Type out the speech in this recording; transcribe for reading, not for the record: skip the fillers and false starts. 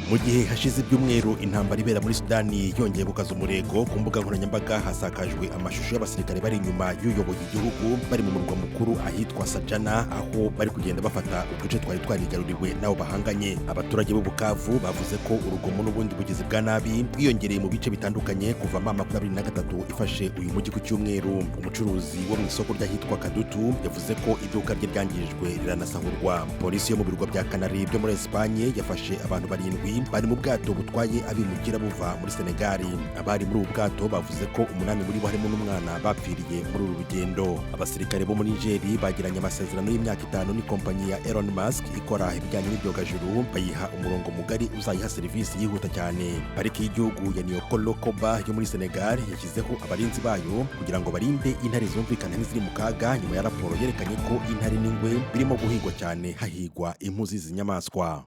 Mu gihe hashize ibyumweru intambara ibera muri Sudani yongeye gukaza umurego, ku mbuga nkoranyambaga hasakajwe amashusho y'abasirikare bari inyuma y'uyoboye igihugu, bari mu murwa mukuru ahitwa Sajana, aho bari kugenda bafata uduce twari twarigaruriwe n'abo bahanganye. Abaturage b'u Bukavu bavuze ko urugomo n'ubundi bugizi bwa nabi bwiyongereye mu bice bitandukanye kuva M23 ifashe uyu mujyi ku cyumweru. Umucuruzi wo mu isoko ry'ahitwa Kadutu yavuze ko iduka rye ryangijwe riranasahurwa. Polisi yo mu birwa bya Kanari byo muri Espagne yafashe abantu barindwi bari mu bwato butwaye abimukira buva muri Senegali. Abari muri ubu bwato bavuze ko umunani muri bo, harimo n'umwana, bapfiriye muri uru rugendo. Abasirikare bo muri Nigeri bagiranye amasezerano y'imyaka 5 n'ikompanyi ya Elon Musk ikora ibijyanye n'ibyogajuru, bayiha umurongo mugari uzayiha serivisi yihuta cyane. Pariki y'igihugu ya Niokolo Koba yo muri Senegal yashyizeho abarinzi bayo kugira ngo barinde intare zumvikana nk'iziri mu kaga, nyuma ya raporo yerekanye ko intare n'ingwe birimo guhigwa cyane, hahigwa impu z'izi nyamaswa.